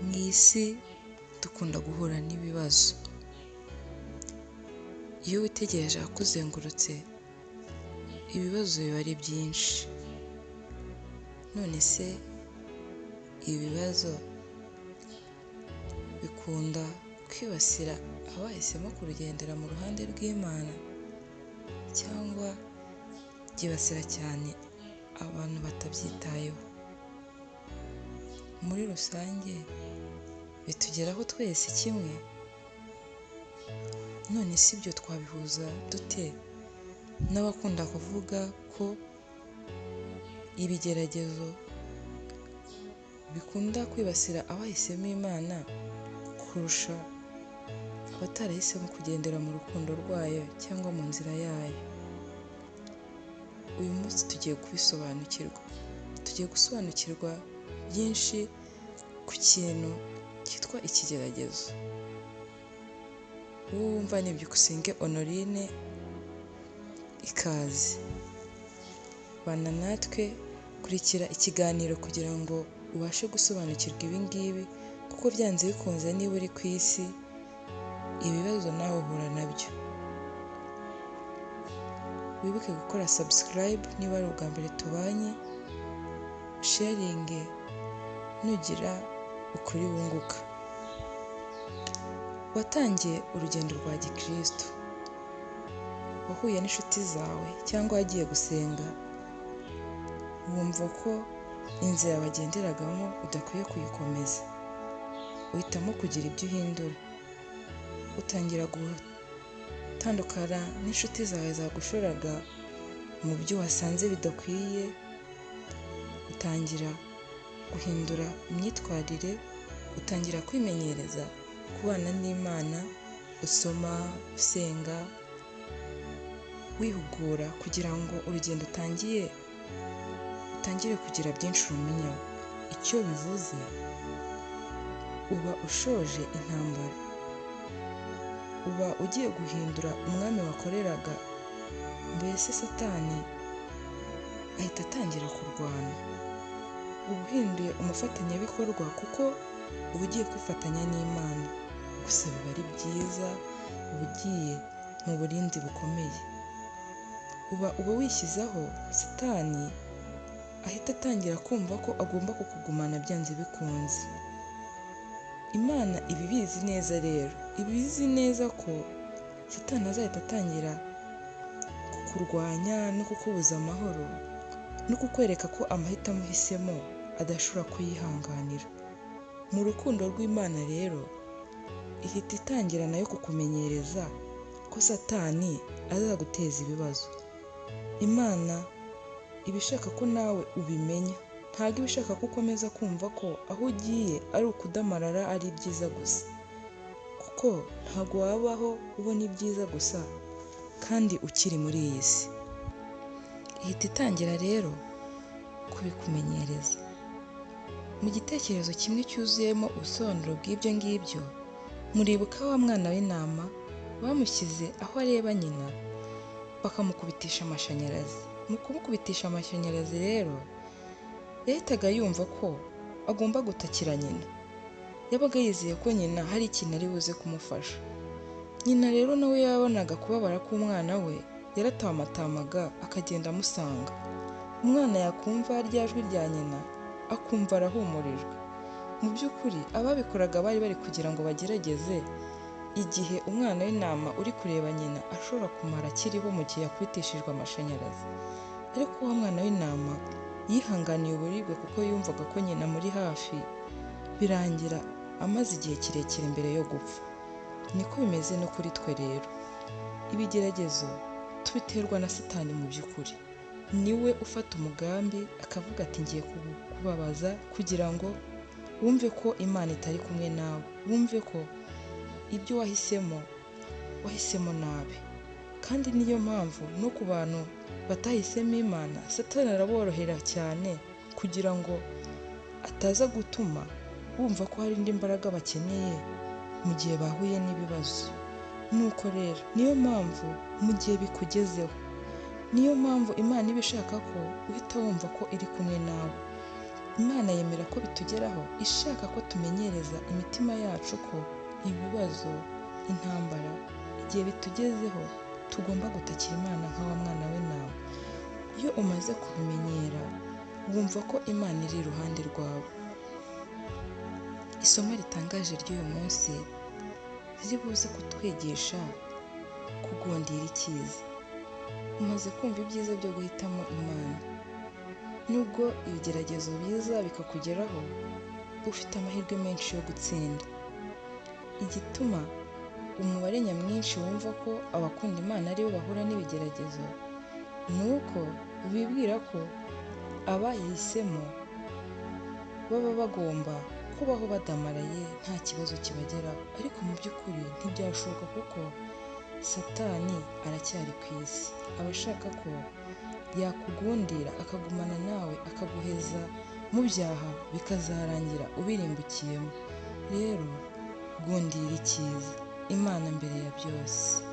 Mu isi dukunda guhura n'ibibazo. Iyo witegereje ahakuzengurutse, ibibazo biba ari byinshi. None se ibibazo bikunda kwibasira abahisemo kurugendera mu ruhande rw'Imana cyangwa byibasira cyane abantu batabyitayeho? Muri rusange bitugeraho twese kimwe? None se ibyo twabihuza dute n'abakunda kuvuga ko ibigeragezo bikunda kwibasira abahisemo Imana kurusha abatarahisemo kugendera mu rukundo rwayo cyangwa mu nzira yayo? Uyu munsi tugiye kubisobanukirwa. Tugiye gusobanukirwa byinshi ku kintu cyitwa ikigeragezo. Uwo wumva ni Byukusenge Honorine, ikaze. Bana natwe, kurikira ikiganiro kugira ngo ubashe gusobanukirwa ibi ngibi, kuko byanze bikunze niba uri ku isi, ibibazo nawe uhura nabyo. Wibuke gukora subscribe niba ari ubwa mbere tubanye, sharinge nugira ukuri wunguka. Watangiye urugendo rwa gikristo, wahuye n'inshuti zawe cyangwa wagiye gusenga, wumva ko inzira wagenderagamo udakwiye kuyikomeza, uhitamo kugira ibyo uhindura, utangira gutandukana n'inshuti zawe zagushoraga mu byo wasanze bidakwiye, utangira guhindura imyitwarire, utangira kwimenyereza kubana n'Imana, usoma, usenga, wihugura kugira ngo urugendo utangiye utangire kugira byinshi urumenyaho. Icyo bivuze, uba ushoje intambara, uba ugiye guhindura umwami wakoreraga, mbese Satani ahita atangira kurwana. Uba uhinduye umufatanyabikorwa kuko uba ugiye kwifatanya n'Imana. Gusa biba ari byiza, uba ugiye mu burinzi bukomeye. Uba wishyizeho Satani ahita atangira kumva ko agomba kukugumana byanze bikunze. Imana iba ibizi neza rero, iba izi neza ko Satani azahita atangira kukurwanya no kukubuza amahoro no kukwereka ko amahitamo uhisemo adashobora kuyihanganira. Mu rukundo rw'Imana rero, ihita itangira nayo kukumenyereza ko Satani azaguteza ibibazo. Imana iba ishaka ko nawe ubimenya, ntabwo iba ishaka ko ukomeza kumva ko aho ugiye ari ukudamarara ari ibyiza gusa, kuko ntabwo wabaho ubona ibyiza gusa kandi ukiri muri iyi si. Ihita itangira rero kubikumenyereza. Mu gitekerezo kimwe cyuzuyemo ubusobanuro bw'ibyo ngibyo, muribuka wa mwana w'intama bamushyize aho areba nyina, bakamukubitisha amashanyarazi. Mu kumukubitisha amashanyarazi rero, yahitaga yumva ko agomba gutakira nyina. Yabaga yizeye ko nyina hari ikintu ari buze kumufasha. Nyina rero nawe yabonaga kubabara k'umwana we, yaratamatamaga akagenda amusanga. Umwana yakumva rya jwi rya nyina, akumva arahumurijwe. Mu by'ukuri ababikoraga bari bari kugira ngo bagerageze igihe umwana w'intama uri kureba nyina ashobora kumara akiriho mu gihe yakubitishijwe amashanyarazi. Ariko wa mwana w'intama yihanganiye uburibwe kuko yumvaga ko nyina amuri hafi, birangira amaze igihe kirekire mbere yo gupfa. Niko bimeze no kuri twe rero. Ibigeragezo tubiterwa na Satani mu by'ukuri. Niwe ufata umugambi akavuga ati ngiye kukubabaza kugira ngo wumve ko Imana itari kumwe nawe, wumve ko ibyo wahisemo wahisemo nabi. Kandi niyo mpamvu no ku bantu batahisemo Imana, Satani araborohera cyane kugira ngo ataza gutuma bumva ko hari indi mbaraga bakeneye mu gihe bahuye n'ibibazo. Nuko rero niyo mpamvu mu gihe bikugezeho, niyo mpamvu Imana iba ishaka ko uhita wumva ko iri kumwe nawe. Imana yemera ko bitugeraho ishaka ko tumenyereza imitima yacu ko ibibazo, intambara, igihe bitugezeho tugomba gutakira Imana nka wa mwana w'intama. Iyo umaze kubimenyera wumva ko Imana iri iruhande rwawe. Isomo ritangaje ry'uyu munsi riri buze kutwigisha kugundira icyiza. Umaze kumva ibyiza byo guhitamo Imana. Nubwo ibigeragezo biza bikakugeraho, ufite amahirwe menshi yo gutsinda. Igituma umubare nyamwinshi wumva ko abakunda Imana aribo bahura n'ibigeragezo, ni uko bibwira ko abayihisemo baba bagomba kubaho badamaraye nta kibazo kibageraho, ariko mu by'ukuri ntibyashoboka kuko Satani aracyari ku isi. Aba ashaka ko yakugundira akagumana nawe akaguheza mu byaha bikazarangira ubirimbukiyemo. Rero gundira icyiza, Imana mbere ya byose.